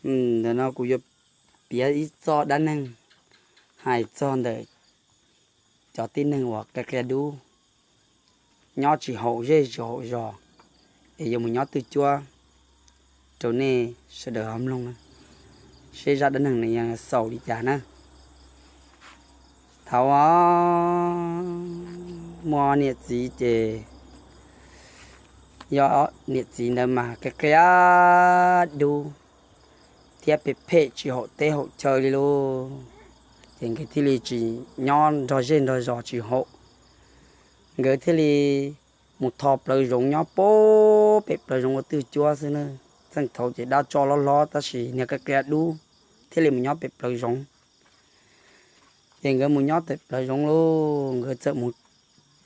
Ntawm no kuv yuav piav ib txoj dab neeg hais txog ntawm cov tib neeg uas qia qia dub, nyob tsis haum zej tsis haum zos, es yuav mus nyob twj cuab rau nej sawv daws ho mloog seb zaj dab neeg no xaus li cas na. Thaum muaj niam txiv ces yog niam txiv ntawd mas qia qia dub thiab phem phem tsis haum teb haum chaw li lauj. Ces nkawd thiaj li tsis nyob nrog zej nrog zos tsis haum, nkawd thiaj li mus tho plawv zoov nyob pem plawv zoov ua twj cuab xwb na. Txheej thaud ces dab tsov loj hlob tab sis niag qia qia dub thiaj li mus nyob pem plawv zoov. Ces nkawd mus nyob pem plawv zoov lauj, nkawd txawm mus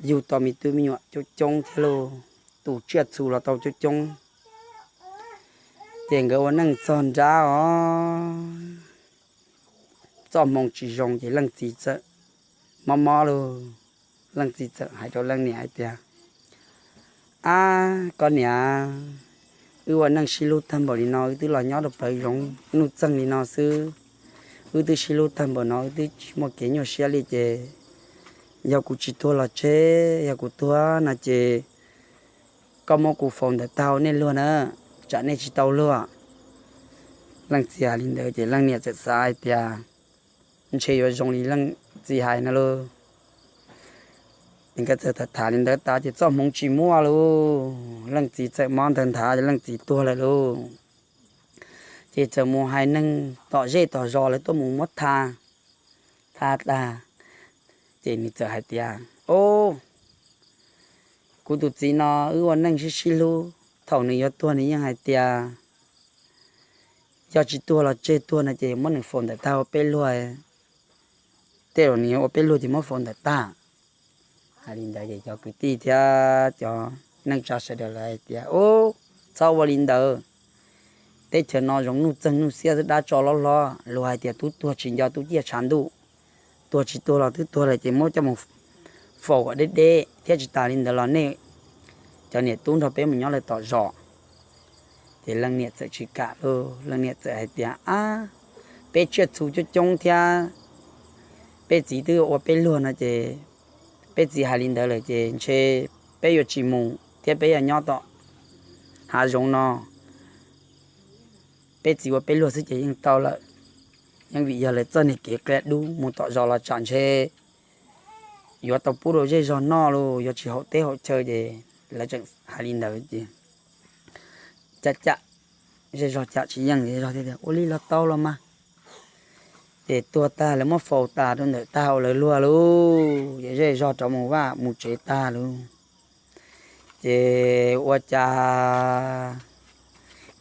yug tau me tub me nyuam coob coob thiab lauj, tus tsiaj txhu los tau coob coob. Ces nkawd ua neej txog nrab os, txoj hmoo tsis zoo ces leej txiv txawm mob mob lauj. Leej txiv txawm hais rau leej niam hais tias, Ab koj niam, wb ua neej sib hlub tag npaum li no, wb twb los nyob rau plawv zoov nuj txeeg li no xwb, wb twb sib hlub tag npaum no, wb twb tsis muaj kev nyuaj siab li ces yog kuv tsis tuag los tseg, yog kuv tuag no ces koj muab kuv faus ntawm tag ua nej luag na, tsam nej tsis tau luag. Leej txiv hais li ntawd ces leej niam txawm xav hais tias ntshe yuav zoo li leej txiv hais no lauj. Ces nkawd txawm tham tham li ntawd tas ces txoj hmoov tsis muaj lauj, leej txiv txawm mob ntawd nthav ces leej txiv tuag lawm lauj. Ces txawm mus hais neeg tom zej tom zos lawv tuaj mus muab tha, tha tas, ces nws txawm hais tias, Au, kuv tus txiv no wb ua neej sib sib hlub, thaum nws yuav tuag nws yeej hais tias yog tsis tuag los tseg, tuag no ces muab nws faus ntawm tag ua peb luag, tej zaum nws yuav ua peb luag ces muab faus ntawm tag. Hais li ntawd ces cov kwv tij thiab cov neej tsa sawv daws lawv hais tias, Au, txhob ua li ntawd, teb chaws no zoov nuj txeeg nuj xiab xwb, dab tsov loj hlob, luag hais tias tub tuag tsis nco tub ciaj tshav ntuj, tuag tsis tuag los twb tuag lawm ces muab coj mus faus kom deb deb thiab, tsis tas li ntawd los nej cov niam tub nrog peb mus nyob lawm tom zos. Ces leej niam txawm tsis kam lauj, leej niam txawm hais tias, Ab, peb tsiaj txhu coob coob thiab, peb txiv twb ua peb luag no ces peb txiv hais li ntawd lawm ces ntshe peb yuav tsis mus thiab, peb yuav nyob tom hav zoov no, peb txiv ua peb luag xwb ces yeej tau lawm. Yeej vim yog lawv txoj niag kev qia dub mus tom zos los tsam ntshe yuav tau pub rau zej zog noj los yuav tsis haum teb haum chaw ces lawv tseem hais li ntawd ces cam cam, zej zog cam tsis yeej, zej zog thiaj tias, Ua li los tau los mas. Ces tuag tag lawv muab faus tas rau ntawm tag ua lawv luag lauj, ces zej zog rov mus vaj mus tsev tag lauj. Ces ua cas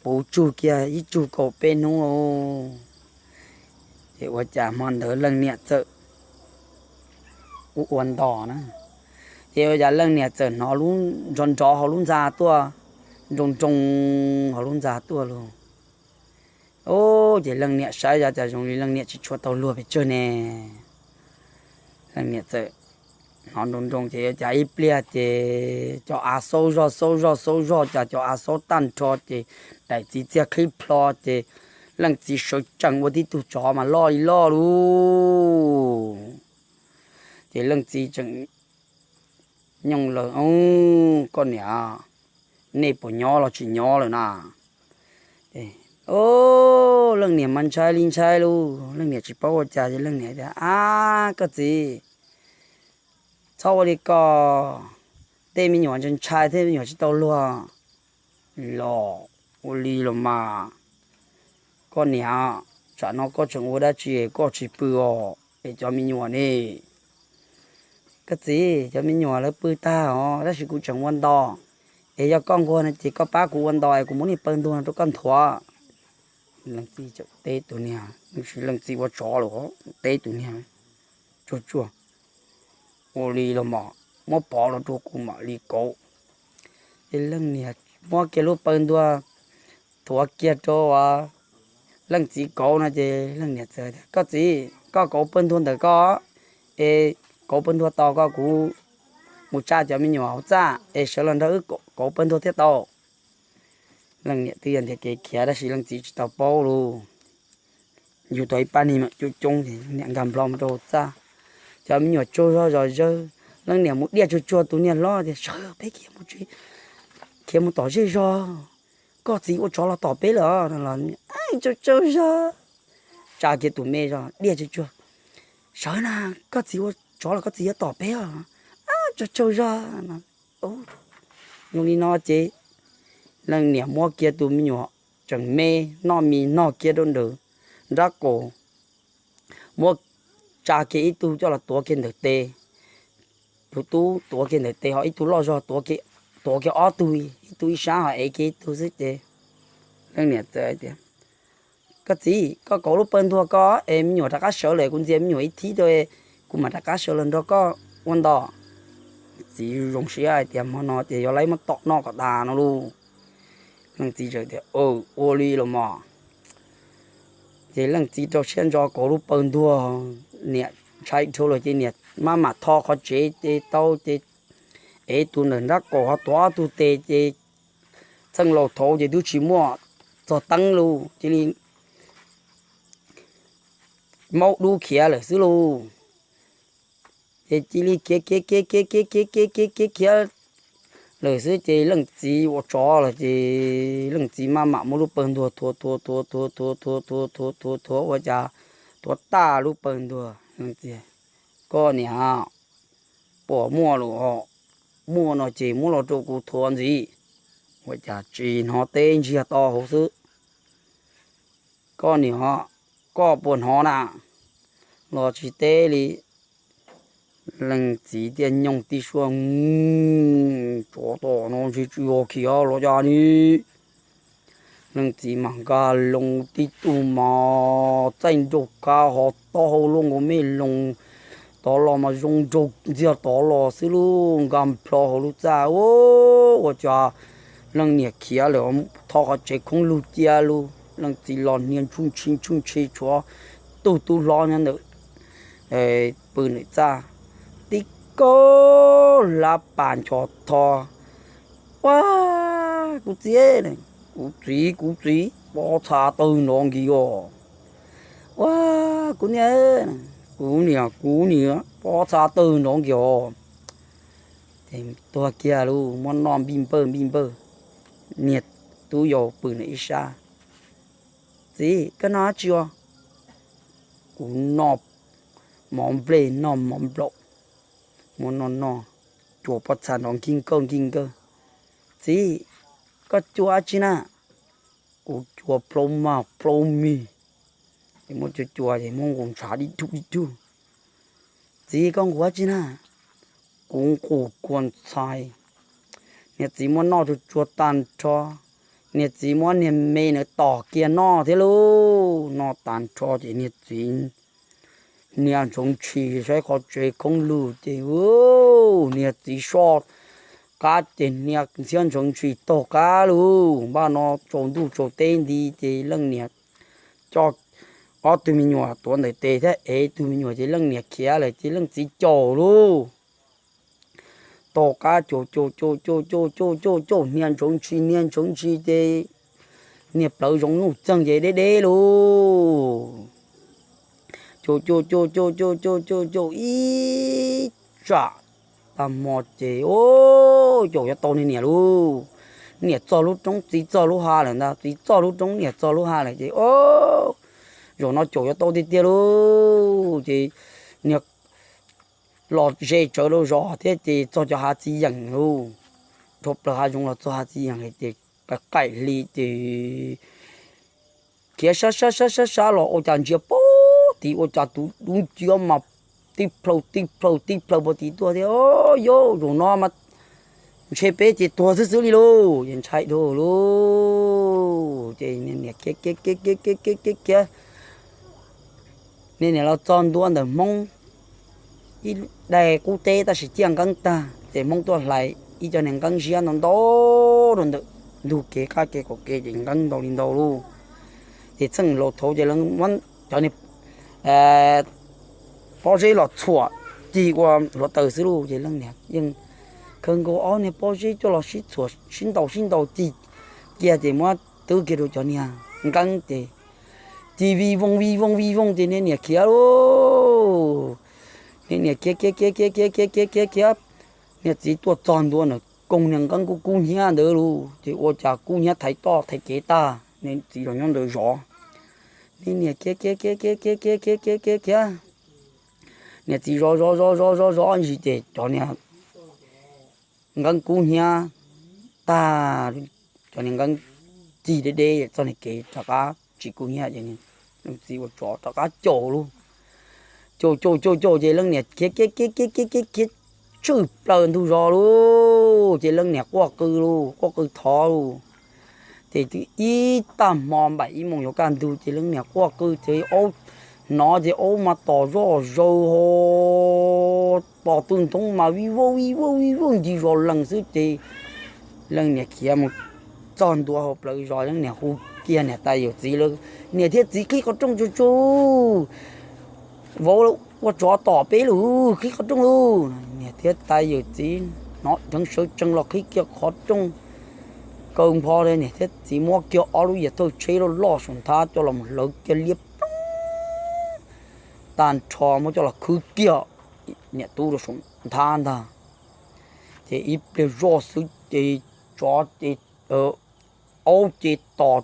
puv tsug kiag ib tsug kaum peb hnub lauj, ces ua cas hmo ntawd leej niam txawm ua ua ntos na, ces ua cas leej niam txawm hnov lub nrov nrov hauv lub ntxa tuaj, nroo nroo hauv lub ntxa tuaj lauj. Ces leej niam saib zoj cas zoo li leej niam tsis tshua tau luag pes tsawg ne. Leej niam txawm hnov nroo nroo ces ua cas ib pliag ces cov av xaub zoj xaub zoj xaub zoj, cas cov av xaub tag nrho ces daim txiv txiag qhib plho ces leej txiv sawv tsees ua tib tug tsov mas loj li loj lauj. Ces leej txiv tseem nyooj lawm, Koj niam, nej puas nyob los tsis nyob lawm na? Leej niam mas ntshai li ntshai lauj, leej niam tsis paub ua cas ces leej niam tias, Ab koj txiv, txhob ua li ko, tej me nyuam ntshai ntshai thiab me nyuam tsis tau luag. Los ua li los mas, koj niam, tsam no koj tseem ua dab tsi koj tsis pw os es cov me nyuam ne? Koj txiv, cov me nyuam lawv pw tag os, tab sis kuv tseem ua ntos, es yog koj nquag no ces koj pab kuv ua ntos es kuv muab niag pawg ntuag no rau koj nthuav. Leej txiv teb tus niag, leej txiv ua tsov lawm, teb tus niag tsuag tsuag, Ua li los mas, muab pov los rau kuv mam li kauv. Ces leej niam muab kiag lub pawg ntuag nthuav kiag rau leej txiv kauv no ces leej niam txawm tias, Koj txiv, koj kauv pawg ntuag ntawm koj es kauv pawg ntuag tau ko kuv mus tsa cov me nyuam hauv txaj es sawv los nrog wb kauv pawg ntuag thiab tau. Leej niam twb yog ntiaj kev khiav tab sis leej txiv tsis tau paub lauj. Yug tau ib pab niag me nyuam coob coob ces leej niam nkag nplo mus rau hauv txaj, cov me nyuam tsaug zog zog zawg, leej niam mus diaj tsuag tsuag tus niag hlob tias, Sawv, peb khiav mus tsev, khiav mus tom zej zog, koj txiv ua tsov los tom peb lawm os. Tsaug tsaug zog, tsa kiag tus me zog diaj tsuag tsuag, Sawv na, koj txiv ua tsov los koj txiv yuav tom peb os. Tsaug tsaug zog. Zoo li no ces leej niam muab kiag tus me nyuam tseem me, noj mis nog kiag rau ntawm nrab qaum, muab tsa kiag ib tug coj los tuav kiag ntawm tes, tus tub tuav kiag ntawm tes, ho ib tug loj zog tuav kiag ob tug, ib tug ib sab ho ev kiag ib tug xwb ces leej niam txawm hais tias, Koj txiv, koj kauv lub pawg ntuag ko es me nyuam rov qab sawv lawm, kuv ntxias me nyuam ib thib rau, kuv mam rov qab sawv los nrog koj ua nto. Txiv zoo siab hais tias, Hmo no ces yog lawv muab tom noj kom tas no lauj. Leej txiv tias, Ua li los mas. Ces leej txiv rau siab ntso kauv lub pawg ntuag, niam ntshai dhau lawm ces niam maj mam tho qhov tsev ces tau ces ev tus ntawm nrab qaum ho tuav ob tug tes ces txheej laus thaud ces twb tsis muaj txog teeb lauj, cia li maub dub khiav lawm xwb lauj. Ces cia li khiav khiav khiav khiav khiav khiav khiav khiav khiav lawm xwb ces leej txiv ua tsov lawm ces leej txiv maj mam muab lub pawg ntuag thuav thuav thuav thuav thuav thuav thuav thuav thuav ua cas thuav tag lub pawg ntuag. Leej txiv, Koj niam, puas muaj lus? Muaj no ces muab los rau kuv thuav ntxiv. Ua cas tsis hnov teb ntsiag to hauv xwb. Koj niam, koj puas hnov na? Los tsis teb li. Leej txiv thiaj nyooj tib suab, Tsov tom no ntshe tsis yog khiav los cas ni. Leej txiv mas nkag loo tib tug mas txaij nraug kab ho taub hau luaj nkaus me loos, tod los mas zoo nraug ntxiag tod los xwb lauj, nkag nplho hauv lub txaj. Ua cas leej niam khiav lawm, tho qhov tsev khoob lug cia lauj. Leej txiv los hnia ntsuj ntshi ntsuj ntshi tshuav tug tub hlob nyob ntawm pw ntawm txaj, tib kaug hlab pas nchos tho. Ua, kuv txiv, kuv txiv, kuv txiv, pob txha tawg nrov nkis os. Ua, kuv niam, kuv niam, kuv niam, pob txha tawg nrov nkis os. Ces tuag kiag lauj, muab noj npij npawj npij npawj. Niag tub yau pw ntawm ib sab, Txiv, koj noj dab tsi os? Kuv noj mov nplej noj mov nplaum. Muab noj noj, cua pob txha nrov nkig nkawj nkig nkawj. Txiv, koj cua dab tsi na? Kuv cua plaub maj plaub mig. Ces muab cua cua ces muab nqus ntshav dib dug dib dug. Txiv, koj nqus dab tsi na? Kuv nqus kua ntxhais. Niag txiv muab noj tsuag tsuag tag nrho, niag txiv muab niag me ntawd tom kiag noj thiab lauj. Noj tag nrho ces niag txiv hnia ntsoov ntshis saib qhov tsev khoob lug ces niag txiv soj qab ces hnia ntxhiab ntsoov ntshis taug qab lauj. Npaj no tsaus ntuj tsaus teb nti ces leej niam coj ob tug me nyuam tuav ntawm tes thiab ev tug me nyuam ces leej niam khiav lawm ces leej txiv caum lauj. Taug qab caum caum caum caum caum caum caum caum hnia ntsoov ntshis hnia ntsoov ntshis ces niag plawv zoov nuj txeeg ces deb deb lauj. Caum caum caum caum caum caum caum caum ib tsam tag hmo ces caum yuav tau niag niam lauj. Niam txog lub roob txiv txog lub hav lawm ntag, txiv txog lub roob niam txog lub hav lawm ces zaum no caum yuav tau tiag tiag lauj. Ces niag los ze tsawv rau zos thiab ces txog cov hav txiv yeem lauj. Dhau plaws hav zoov los txog hav txiv yeem ces qaim hli ces khiav sab sab sab sab sab los ua cas ntsia puag tim ua cas tus dub nciab mas tib plhaw tib plhaw tib plhaw puag tim tuaj thiab. Yauj, zaum no mas ntshe peb ces tuag xwb xwb li lauj, ces ntshai dhau lauj. Ces niam khiav khiav khiav khiav khiav khiav khiav, niam los txog ntua ntawm Hmoob ib daig qub teb tab sis ciaj nqeeb tag ces Hmoob tuaj hlais ib co niag nqeeb ziab ntau ntau rau ntawm ntug kev qab kev qaum kev ces nqeeb ntau li ntau lauj. Ces txheej laus thaud ces muab cov niag pob zeb los txhuam cig ua hluav taws xwb lauj. Ces leej niam yeej khaws nkaus ob niag pob zeb coj los sib txhuam sib ntaus sib ntaus cig kiag ces muab twb kiag rau cov niag nqeeb ces ci vij vooj vij vooj vij vooj ces niag niam khiav lauj. Niag niam khiav khiav khiav khiav khiav khiav khiav khiav khiav, niag txiv tuaj txog ntua ntawm koog niag nqeeb kub kub hnyiab ntawd lauj, ces ua cas kub hnyiab thaiv toj thaiv kev tag, niag txiv los nyob ntawd zov. Niag niam khiav khiav khiav khiav khiav khiav khiav khiav khiav, niag txiv zov zov zov zov zov zov ntsis ces cov niag nqeeb kub hnyiab tag, cov niag nqeeb cig deb deb txoj niag kev rov qab tsis kub hnyiab ces leej txiv ua tsov rov qab caum lauj. Caum caum caum caum ces leej niam khiav khiav khiav khiav khiav khiav tshwj plaws ntug zos lauj, ces leej niam quaj qw lauj, quaj qw thov lauj. Ces twb ib tag hmo npaum ib moos yuav kaj ntug ces leej niam quaj qw ces aub, hnov ces aub mas tom zoj zaws ho, pos tw nthoob mas vij vauj vij vauj vij vauj ncig zos lees xwb ces leej niam khiav mus txog ntua hauv plawv zos, leej niam hu kiag niam tais yawm txiv lawv, niam thiab txiv qhib qhov rooj tsuj tsuj, vauv ua tsov tom peb lawm, qhib qhov rooj lauj. Niam thiab tais yawm txiv hnov dheev sawv tsees los qhib kiag qhov rooj. Kaw npho niam thiab txiv muab kiag ob lub yias thawj tsheb loj loj saum nthab coj los hlawv kiag liab ploog tag nrho muab coj los khwb kiag niam tub rau saum nthab ntag. Ces ib pliag zoj xwb ces tsov ces aub ces tom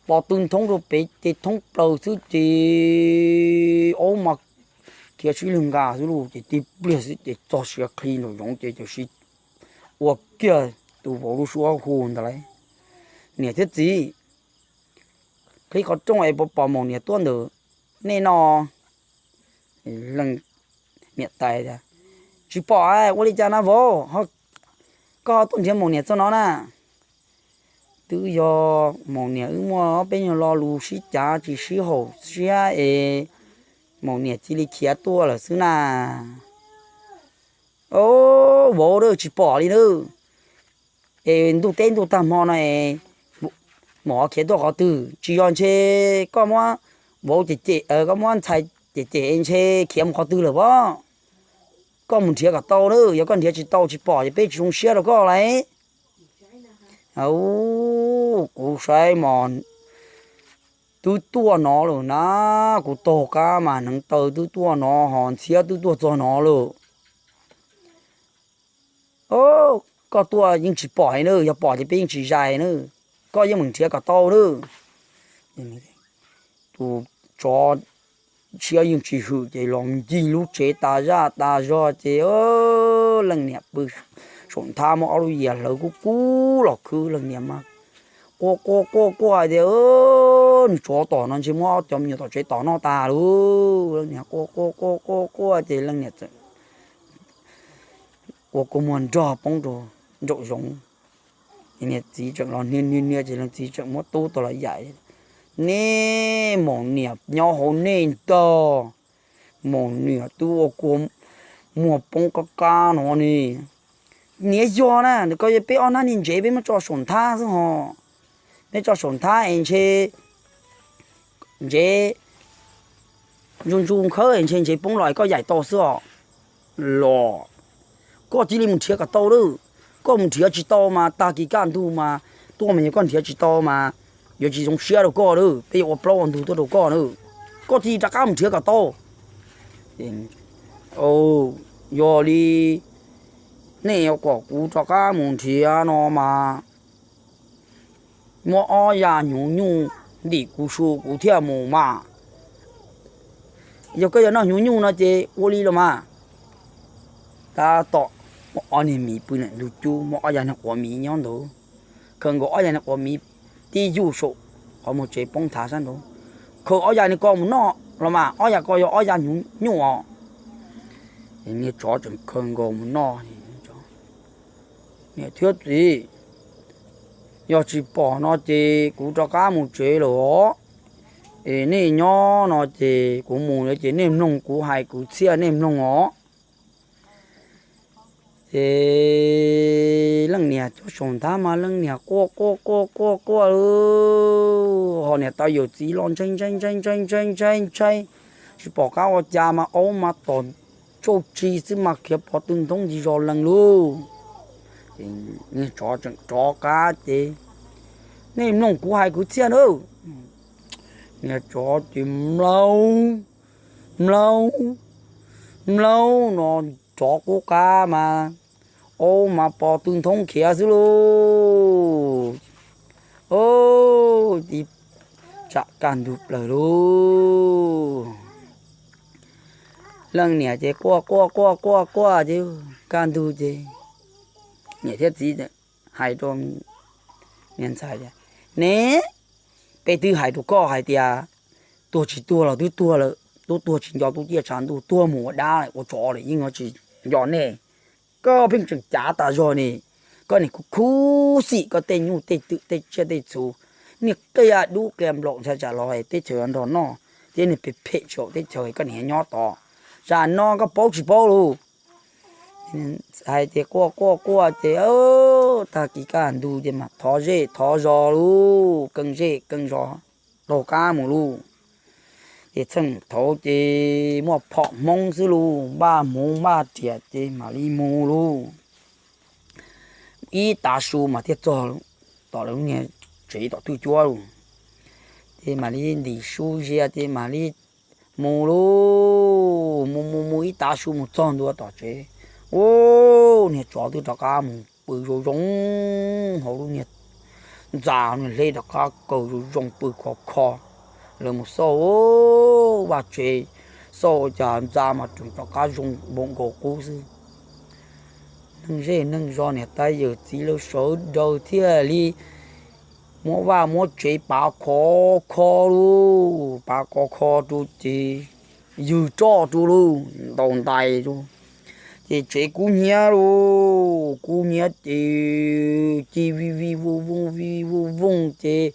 pos tw nthoob rau pem ces thoob plaws xwb ces aub mas khiav sib lwg nqa xwb lauj, ces tib pliag xwb ces txog siav qhi nraum zoov ces tam sim ua kiag tus vauv lub suab hu ntawd lauj, niam thiab txiv, qhib qhov rooj es puas pom maum niam tuaj ntawm nej no? Leej niam tais tias, tsis pom, ua li cas na vauv, koj ho tuaj nrhiav maum niam txog no na? Twb yog maum niam wb muaj ob peb nyuag lo lus sib cav tsis sib haum siab es maum niam cia li khiav tuaj lawm xwb na. Vauv, tsis pom li na. Es ntuj teb ntuj tag hmo no es maum ho khiav tuaj qhov twg? Tsis yog ntshe koj muab vauv cem cem, koj muab ntxhais cem cem ntshe khiav mus qhov twg lawm pob? Koj mus nrhiav kom tau na, yog koj nrhiav tsis tau tsis pom ces peb tsis zoo siab rau koj lauj. Kuv saib mas twb tuaj no lawm na, kuv taug qab mas hneev taw twb tuaj no ho ntxhiab twb tuaj txog no lawm. Koj tuaj yeej tsis pom na, yog pom ces peb yeej tsis zais na, koj yeej meem nrhiav kom tau na. Tus tsov tshiab yeej tsis hwm ces los ncig lub tsev tas zaj tas zog ces leej niam pw saum nthab muab ob lub yias hlawv kub kub los khwb, leej niam mas quaj quaj quaj quaj tias, nws tsov tom no ntshe muab cov me nyuam tom tsev tom noj tas lauj. Leej niam quaj quaj quaj quaj quaj ces leej niam txawm ua kua muag nrog poob rau nraum zoov. Niag txiv tseem los hnia hnia hnia ces leej txiv tseem muab tub tau los yaim, nej maum niam nyob hauv nej ntag, maum niam twb ua kua muag poob qab qab no ne. Niam yog na, koj yog peb ob hnab niag ntsev peb muab tso saum nthab xwb ho, peb tso saum nthab es ntshe ntsev ntsu ntsu khawb es ntshe ntsev poob los es koj yaim tau xwb os. Los koj cia li mus nrhiav kom tau lawm, koj mus nrhiav tsis tau mas tag kis kaj ntug mas tuaj mas yog koj nrhiav tsis tau mas yuav tsis zoo siab rau koj lawm, peb yuav ua plaub ua ntug tuaj rau koj na. Koj cia li rov qab mus nrhiav kom tau. Yog li nej yuav kom kuv rov qab mus nrhiav no mas muab ob yav hnyuv nyuj ntim kuv su kuv thiaj mus mas. Yog koj yuav noj hnyuv nyuj no ces ua li los mas. Tab tom muaj ob niag miv pw ntawm ntug cub, muaj ob yav niag quav miv nyob ntawd, khaws nkaus ob yav niag quav miv tib yug saum qhov muag tsev poob thav sab nraud, khaws ob yav niag ko mus noj los mas, ob yav ko yog ob yav hnyuv nyuj os. Niag tsov tseem khaws nkaus mus noj. Niam thiab txiv, yog tsis pom no ces kuv rov qab mus tsev lawm os. Es nej nyob no ces kuv mus lawm ces nej mloog kuv hais kwv txhiaj nej mloog os. Ces leej niam cov saum nthab mas leej niam quaj quaj quaj quaj quaj, ho niam tais yawm txiv los ntshai ntshai ntshai ntshai ntshai ntshai ntshai, tsis pom qab ua cas mas aub mas tom tsauj tsi xwb mas khiav pov tw nthoob ncig zos lees lauj. Niag tsov tseem rov qab ces Nej mloog kuv hais kwv txhiaj nawb. Niag tsov ces mlaub, mlaub, mlaub no, tsov qub qab mas, aub mas pos tw nthoob khiav xwb lauj. Ib tsam kaj ntug plaws lauj, leej niam ces quaj quaj quaj quaj quaj ces kaj ntug ces niam thiab txiv hais rau niag ntxhais tias, Ne, peb twb hais rau koj hais tias tuag tsis tuag los twb tuag lawm, tub tuag tsis nco tub ciaj tshav ntuj, tuag mus ua dab ua tsov lawm yeej yuav tsis nco nej. Koj pheej tseem cav tas zog ne, koj niag khuv khuv xim koj tej nyuj tej twm tej tsiaj tej txhu, niag qia dub qia nplaum ntshai tsam los teb chaws yuav nrog noj thiab niag phem phem tsis haum teb chaws koj niag nyob tod, tsam no koj paub tsis paub lauj. Hais tias quaj quaj quaj ces tag kis kaj ntug ces mas thov zej thov zos lauj, keeb zej keeb zos taug qab mus lauj. Ces txheej thaud ces muaj phom Hmoob xwb lauj, npaj hmuv npaj riam ces mam li mus lauj. Ib tav su mas thiaj txog tom lawv lub niag tsev tom twj cuab lauj. Ces mam li ntim su zias ces mam li mus lauj, mus mus mus ib tav su mus txog ntua tom tsev, ua niag tsov twb rov qab mus pw zoo zoo hauv lub niag ntxa, niag hleb rov qab kaw zoo zoo pw khov kho. Lawv mus xauj vaj tsev, xauj ua cas ntxa mas rov qab zoo npaum nkaus qub xwb. Neeg zej neeg zos niam tais yawm txiv lawv sawv daws thiaj li muab vaj muab tsev pav khov kho lauj, pav khov kho rau ces ywg roj rau lauj, ntaus ntais rau, ces tsev kub hnyiab lauj, kub hnyiab ces ci vij vij vooj vooj vij vij vooj vooj ces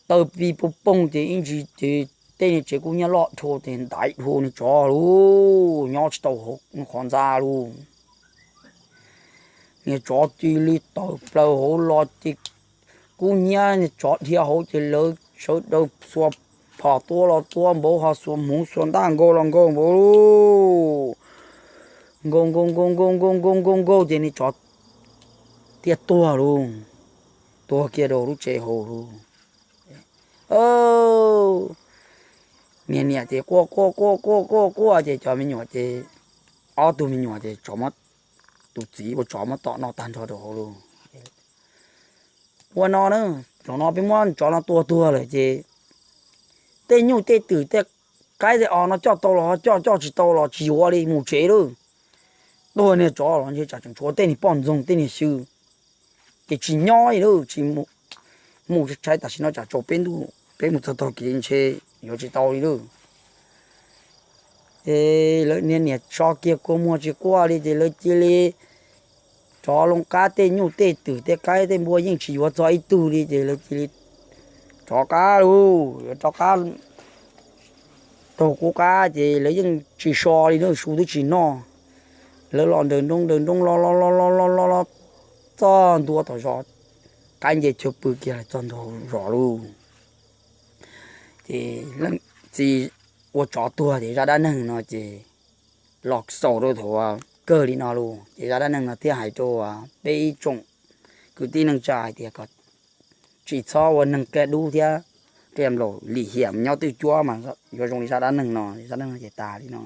taw pij pooj pooj ces ib ntsis ces tej niag tsev kub hnyiab loj dhau ces ntaiv dhau niag tsov lauj, nyob tsis tau hauv qhov ntxa lauj. Niag tsov cia li tawm plaws hauv los ces kub hnyiab niag tsov dhia hauv ces lawv sawv daws xuas phom tua los tua npaum, ho xuas hmuv xuas ntaj nkaug los nkaug npaum lauj, nkaug nkaug nkaug nkaug nkaug nkaug nkaug nkaug ces niag tsov thiaj tuag lauj, tuag kiag rau lub tsev hauv lauj. Niag niam ces quaj quaj quaj quaj quaj quaj ces cov me nyuam ces, ob tug me nyuam ces tus txiv ua tsov muab tom noj tag nrho rau hauv lauj. Ua no na, zaum no peb muab tsov no tua tuag lawm ces tej nyuj tej twm tej qaib tej os no coj tau los ho coj, coj tsis tau los tsis yuav li, mus tsev lauj. Tuag niag tsov los ntshe tsam tseem tshuav tej niag poj ntxoog tej niag xyw ces tsis nyob li lauj, tsis mus, mus tshais tam sim no tsam tsaus peb ntuj peb mus txog tog kev ntshe yuav tsis tau li lauj. Es lawv niag niam so kiag kua muag tsis quaj li ces lawv cia li rov loo qab, tej nyuj tej twm tej qaib tej npua yeej tsis yuav txog ib tug li ces lawv cia li rov qab lauj, yuav rov qab taug qub qab ces lawv yeej tsis so li na, su twb tsis noj. Lawv los nraws nroo nraws nroo los los los los los los los txog ntua tom zos, qaib nce chaw pw kiag los txog ntua zos lauj. Ces leej txiv ua tsov tuag ces zaj dab neeg no ces los xaus rau thaum kawg li no lauj. Ces zaj dab neeg no thiaj hais rau peb ib tsoom kwv tij neej tsa hais tias kom tsis txhob ua neeg qia dub thiab qia nplaum lim hiam nyob twj cuab mas yuav zoo li zaj dab neeg no, zaj dab neeg no ces tas li no.